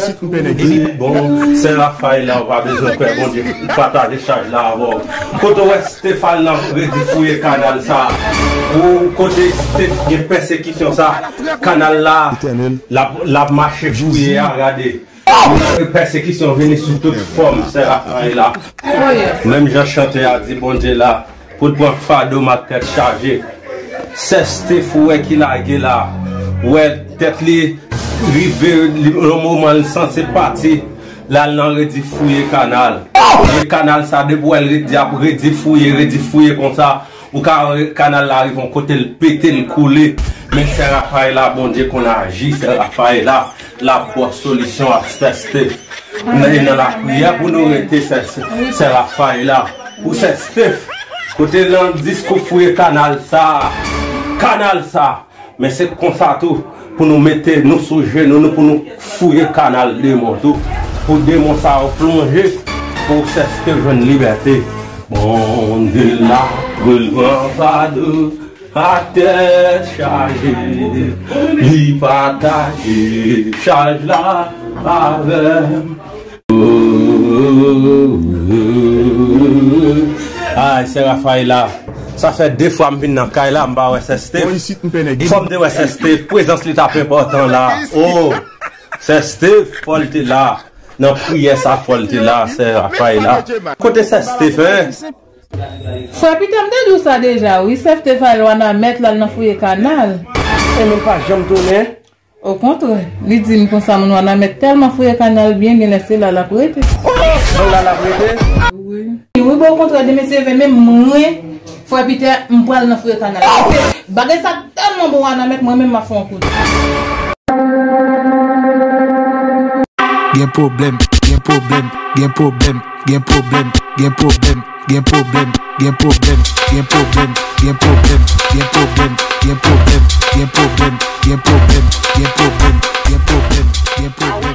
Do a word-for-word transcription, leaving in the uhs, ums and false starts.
isit, m pè nèg yo. Bon, sè Rafayela, ou pa bezwen pè, Bondye pataje chaj la avè w. Kote w wè Steph al nan redi fouye kanal sa? Ou kote Steph gen pèsekisyon sa? Kanal la, l ap, l ap mache fouye a, gade. Pèsekisyon vini sou tout fòm, sè Rafayela. Menm jan chante a di, Bondye la, pou l pran fado m ak tèt chaje. Sè Steph, ou wè ki lage la, ou wè tèt li rive, li, yon moman l sanse pati, l al nan redi fouye kanal. E kanal sa, depi w wè l redi ap redi fouye, redi fouye konsa, ou ka wè kanal la rive yon kote l pete, l koule. Men sè Rafayela, Bondye konn aji, sè Rafayela, l ap ba w solisyon ak sè Steph. Nan, e nan lapriyè pou nou rete, sè, sè Rafayela. Pou sè Steph, kote nan diskou fouye kanal sa, kanal sa. Men se konsa tou, pou nou mete nou sou jenou nou, pou nou fouye kanal demon tou. Pou demon sa yo plonje, pou sè Steph jwenn libète. Bondye la, pou l pran fado, ak tèt chaje, li pataje chaj la avè m. Ay, sè Rafayela. Sa fè de fwa m vin nan kay la, m pa wè sè Steph. Bon, isit, m pè nèg. Fò m te wè sè Steph. Prezans li t ap enpòtan la. Oh! Sè Steph, fò l te la. Nan priyè sa, fò l te la, sè Rafaela. Kote sè Steph, en? Frè Pita, m te di w sa deja, wi. Sè Steph al Wanament, l al nan fouye kanal. E men l pa janm tounen. Okontrè, li di m konsa, moun Wanament tèlman fouye kanal byen, genlè se la l ap rete. Bon, la l ap rete? Wi. Wi, bon, okontrè, demen se ven, men mwen, frè Pita, m pral nan fouye kanal. Bagay sa tèlman bon, Wanament, mwen menm m ap fè yon kout. Gen pwoblèm, gen pwoblèm, gen pwoblèm, gen pwoblèm, gen pwoblèm, gen pwoblèm, gen pwoblèm, gen pwoblèm, gen pwoblèm, gen pwoblèm, gen pwoblèm, gen pwoblèm, gen pwoblèm, gen pwoblèm, gen pwoblèm, gen pwoblèm, gen pwoblèm.